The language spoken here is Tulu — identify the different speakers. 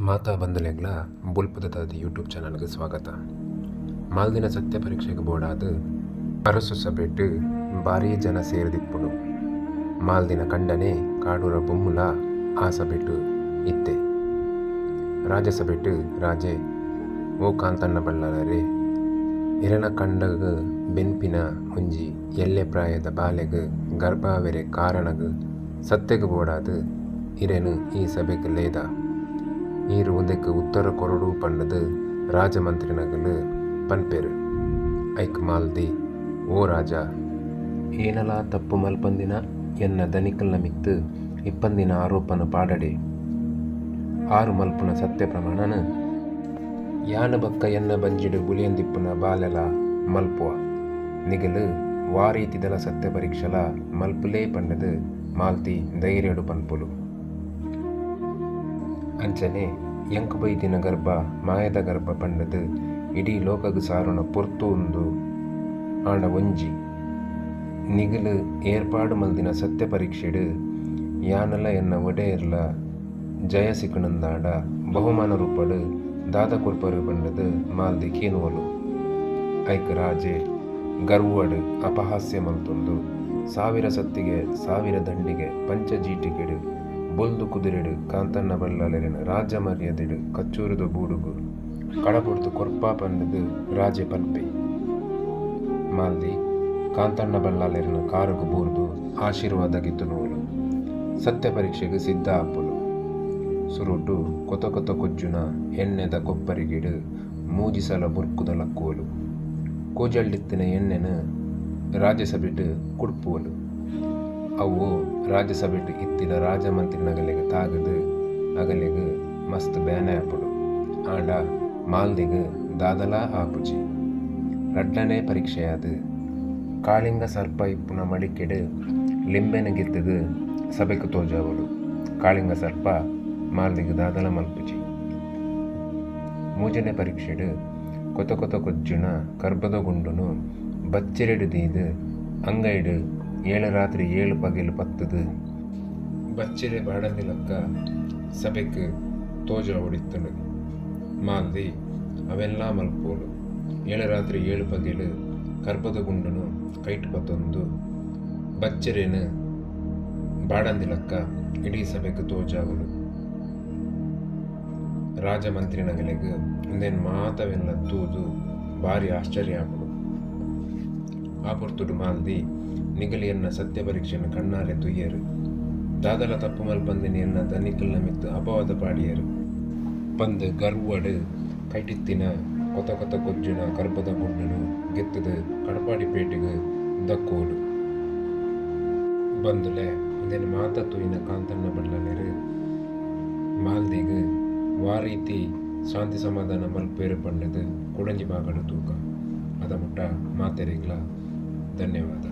Speaker 1: ಮಾತಾ ಬಂಧುಲೆಗ್ಲ ಬೊಲ್ಪುದ ತಾದಿ ಯೂಟ್ಯೂಬ್ ಚಾನಲ್ಗೆ ಸ್ವಾಗತ. ಮಾಲ್ದಿನ ಸತ್ಯ ಪರೀಕ್ಷೆಗೆ ಬೋಡಾದ್ ಅರಸು ಸಭೆಟ್ ಭಾರೀ ಜನ ಸೇರ್ದಿಪ್ಪುಂಡು. ಮಾಲ್ದಿನ ಕಂಡನೆ ಕಾಡೂರ ಬೊಮ್ಮುಲ ಆ ಸಭೆಟ್ ಇತ್ತೆ. ರಾಜಸಭೆಟ್ ರಾಜೆ ಓ ಕಾಂತಣ್ಣ ಬಲ್ಲಾಳರೇ, ಇರೆನ ಕಂಡಗ್ ಬೆನ್ಪಿನ ಒಂಜಿ ಎಲ್ಯ ಪ್ರಾಯದ ಬಾಲೆಗ್ ಗರ್ಭಾವೆರೆ ಕಾರಣಗ್ ಸತ್ಯಗ್ ಬೋಡಾದ್ ಇರೆನ್ ಈ ಸಭೆಕ್ ಲೇದ. ಈರ್ ಉಂದೆಕ್ ಉತ್ತರ ಕೊರೊಡು ಪಂಡ್ದ್ ರಾಜಮಂತ್ರಿನಗಲು ಪನ್ಪೆರ್. ಐಕ್ ಮಾಲ್ದಿ ಓ ರಾಜಾ! ಏನಲಾ ತಪ್ಪು ಮಲ್ಪಂದಿನ ಎನ್ನ ಧನಿಕುಲ್ನ ಮಿತ್ತ್ ಇಪ್ಪಂದಿನ ಆರೋಪನ್ ಪಾಡಡೆ. ಆರ್ ಮಲ್ಪುನ ಸತ್ಯ ಪ್ರಮಾಣನ್ ಯಾನ್ ಬೊಕ್ಕ ಎನ್ನ ಬಂಜಿಡ್ ಬುಲೆಯೊಂದಿಪ್ಪುನ ಬಾಲೆಲಾ ಮಲ್ಪುವ. ನಿಗಲ್ ವಾ ರೀತಿದಲ ಸತ್ಯ ಪರೀಕ್ಷೆಲಾ ಮಲ್ಪುಲೆ ಪಂಡ್ದ್ ಮಾಲ್ತಿ ಧೈರ್ಯೊಡು ಪನ್ಪೊಲು. ಅಂಚನೆ ಎಂಕ್ ಬೈದಿನ ಗರ್ಭ ಮಾಯದ ಗರ್ಭ ಪಂಡ್ದ್ ಇಡೀ ಲೋಕಗ್ ಸಾರುನ ಪೊರ್ತು ಉಂದು. ಆಂಡ ಒಂಜಿ, ನಿಗಲ್ ಏರ್ಪಾಡ್ ಮಲ್ದಿನ ಸತ್ಯ ಪರೀಕ್ಷೆಡ್ ಯಾನುಲ ಎನ್ನ ಒಡೆಯೆರ್ಲ ಜಯ ಸಿಕುಂಡಾಂಡ ಬಹುಮಾನ ರೂಪಡ್ ದಾದ ಕೊರ್ಪರ್ ಪಂಡ್ದ್ ಮಾಲ್ದಿ ಕೇನುವೊಲು. ಐಕ್ ರಾಜೆ ಗರ್ವಡ್ ಅಪಹಾಸ್ಯ ಮಲ್ತೊಂದು ಸಾವಿರ ಸತ್ತಿಗೆ ಸಾವಿರ ದಂಡಿಗೆ ಪಂಚ ಜೀಟಿಗೆಡ್ ಬೊಲ್ದು ಕುದುರೆಡ್ ಕಾಂತಣ್ಣ ಬಲ್ಲಾಳೆರೆನ್ ರಾಜ ಮರ್ಯಾದಿಡ್ ಕಚ್ಚೂರುದ ಬೂಡುಗು ಕಡಪುಡ್ದು ಕೊರ್ಪ ಪಂಡ್ದ್ ರಾಜೆ ಪನ್ಪೆ. ಮಾಲ್ದಿ ಕಾಂತಣ್ಣ ಬಲ್ಲಾಳೆರೆನ ಕಾರುಗು ಬೂರ್ದು ಆಶೀರ್ವಾದ ಗೆತೊನುವೊಲು. ಸತ್ಯ ಪರೀಕ್ಷೆಗ್ ಸಿದ್ಧ ಆಪೊಲು. ಸುರುಟು ಕೊತ ಕೊತ ಕೊಜ್ಜುನ ಎಣ್ಣೆದ ಕೊಪ್ಪರಿಗೆಡ್ ಮೂಜಿ ಸಲ ಮುರ್ಕುದು ಲಕ್ಕುವೊಲು. ಕೂಜಲ್ಡಿತ್ತಿನ ಎಣ್ಣೆನ್ ರಾಜಸಭೆಟ್ ಕುಡ್ಪುವೊಲು. ಅವು ರಾಜಸಭೆಟ್ ಇತ್ತಿನ ರಾಜಮಂತ್ರಿನಗಲೆಗ್ ತಾಗ್ದ್ ಅಗಲೆಗ್ ಮಸ್ತ್ ಬೇನೆ ಆಪುಂಡು. ಆಂಡ ಮಾಲ್ದಿಗ್ ದಾದಲಾ ಆಪುಜಿ. ರಡ್ಡನೆ ಪರೀಕ್ಷೆಯಾದ್ ಕಾಳಿಂಗ ಸರ್ಪ ಇಪ್ಪುನ ಮಡಿಕೆಡ್ ಲಿಂಬೆನ್ ಗೆತ್ತ್ದ್ ಸಭೆಕ್ ತೋಜಾವೊಲು. ಕಾಳಿಂಗ ಸರ್ಪ ಮಾಲ್ದಿಗ್ ದಾದಲ ಮಲ್ಪುಜಿ. ಮೂಜನೆ ಪರೀಕ್ಷೆಡ್ ಕೊತ ಕೊತ ಕೊಜ್ಜುನ ಕರ್ಬದ ಗುಂಡುನು ಬಚ್ಚಿರೆಡ್ ದೀದ್ ಅಂಗೈಡ್ ಏಳು ರಾತ್ರಿ ಏಳು ಪಗೆಲ್ ಪತ್ತುದು ಬಚ್ಚಿರೆ ಬಾಡಂದಿಲಕ್ಕ ಸಭೆಕ್ ತೋಜಾವೊಡಿತ್ತುಂಡು. ಮಾಲ್ದಿ ಅವೆನ್ಲಾ ಮಲ್ಪುವೊಲು. ಏಳು ರಾತ್ರಿ ಏಳು ಪಗೆಲ್ ಕರ್ಬದ ಗುಂಡುನು ಕೈಟ್ ಪತ್ತೊಂದು ಬಚ್ಚಿರೆನ್ ಬಾಡಂದಿಲಕ್ಕ ಇಡೀ ಸಭೆಕ್ ತೋಜಾವೊಲು. ರಾಜಮಂತ್ರಿನಗಲೆಗ್ ಉಂದೆನ್ ಮಾತವೆನ್ಲ ತೂದು ಬಾರಿ ಆಶ್ಚರ್ಯ ಆಪುಂಡು. ಆ ಪೊರ್ತುಡು ಮಾಲ್ದಿ ನಿಗಲ್ ಎನ್ನ ಸತ್ಯ ಪರೀಕ್ಷೆನ್ ಕಣ್ಣಾರೆ ತೂಯೆರ್. ದಾದಲ ತಪ್ಪು ಮಲ್ಪಂದಿನ ಎನ್ನ ಧನಿಕುಲ್ನ ಮಿತ್ತ್ ಅಪವಾದ ಪಾಡಿಯೆರ್. ಪಂದ್ ಗರ್ವಡ್ ಕೈಟಿತ್ತಿನ ಕೊತ ಕೊತ ಕೊಜ್ಜುನ ಕರ್ಬದ ಗುಂಡುನು ಗೆತ್ತ್ದ್ ಕಡಪಾಡಿ ಪೇಟೆಗ್ ದಕ್ಕುವೊಲು. ಬಂದುಲೆ ಉಂದೆನ್ ಮಾತ ತೂಯಿನ ಕಾಂತಣ್ಣ ಬಲ್ಲಾಳೆರ್ ಮಾಲ್ದಿಗ್ ವಾ ರೀತಿ ಶಾಂತಿ ಸಮಾಧಾನ ಮಲ್ಪುವೆರ್ ಪಂಡ್ದ್ ಕುಡೊಂಜಿ ಭಾಗಡ್ ತೂಕ. ಅದ ಮುಟ್ಟ ಮಾತೆರೆಗ್ಲಾ ಧನ್ಯವಾದ.